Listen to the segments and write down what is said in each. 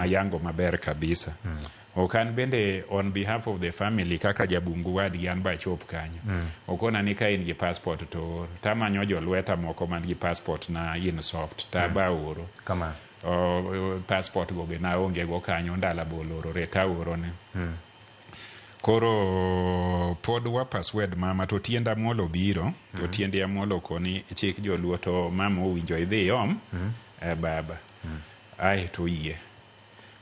Nayango maber kabisa. Ok an bende on behalf of the family kaka jabungu wadgi an ba achop kanyo. Okona ni ka in gi passport to or. Tamanyo jolweta moko man gi passport na in soft to aba aoro. Kamano. Passport go be naonge go kanyo ndala be olorore taorone. Koro pod wa persuade mama to tiend Amolo biro to tiende Amolo koni chik joluo to mama owinjo idhi iom baba. Ae to oyie.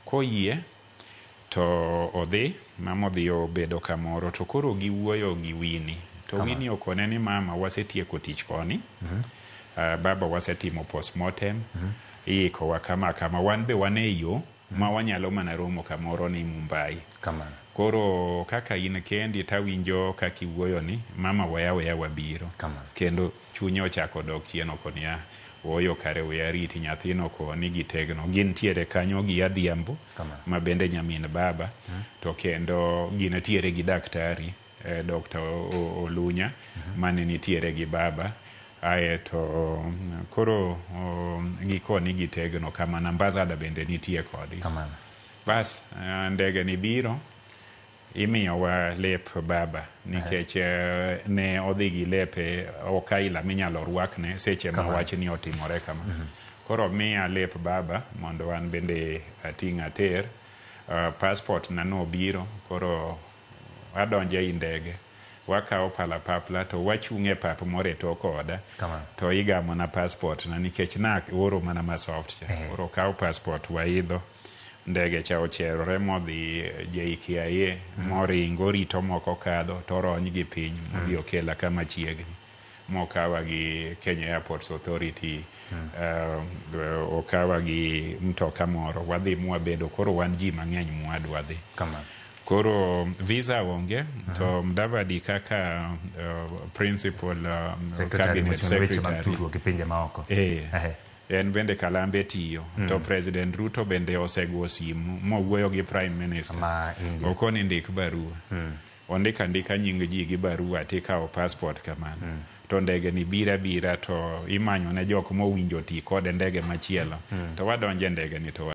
Koyie to odhi, mama odhi obedo kamoro to koro giwuoyo gi Winnie. To Winnie okone ni mama wasetieko tich koni, baba wasetimo postmortem, iikowa kama kama, wan be wan e yo ma wanyalo mana romo kamoro ni Mumbai. Kamano. Koro kaka in kendi tawinjo kaka iwuoyo ni mama weya weya wabiro. Kamano. Kendo chunye ochako dok chien okoni ah, ooyo kare we ariti nyathino koni gitegno. Gintiere kanyo gi Adhiambo ma bende nyamin baba to kendo gintiere gi daktari Doctor Olunya mane nitiere gi baba ae to koro gikoni gitegno kamano ambassador bende nitie kodgi. Kamano. Bas ndege ni biro imiyowa lep baba nikech ne odhi gi lepe ok aila minyalo rwakne seche ma wachni otimore kama. Koro miya lep baba mondo an bende ating' ater. Passport na nobiro koro adonjo ei ndege wakawo palapapla to wachung' e pap moro e tok oda to igamona passport na nikech naoro mana ma soft cha. Koro okaw passport waidho ndege cha ocherore modhi JKIA moringo orito moko kadho to orony gi piny modhi okela kama chiegni mokawa gi Kenya Airports Authority okawa gi mtoka moro wadhi mwabedo koro wan ji mang'eny mwadwa dhi. Koro visa onge to Mudavadi kaka principal Secretary cabinet mochung' ne weche mag secretary tudruok gi pinje maoko. En bende kalambe tiyo to President Ruto bende osego simu mowuoyo gi Prime Minister Ma India. Okoni ndik barua. Ondik andika nying ji gi barua tikawo passport kamano. To ndege ni bira bira to imanyo ne jok mowinjo ti kode ndege machielo. To wadonjo e ndege ni to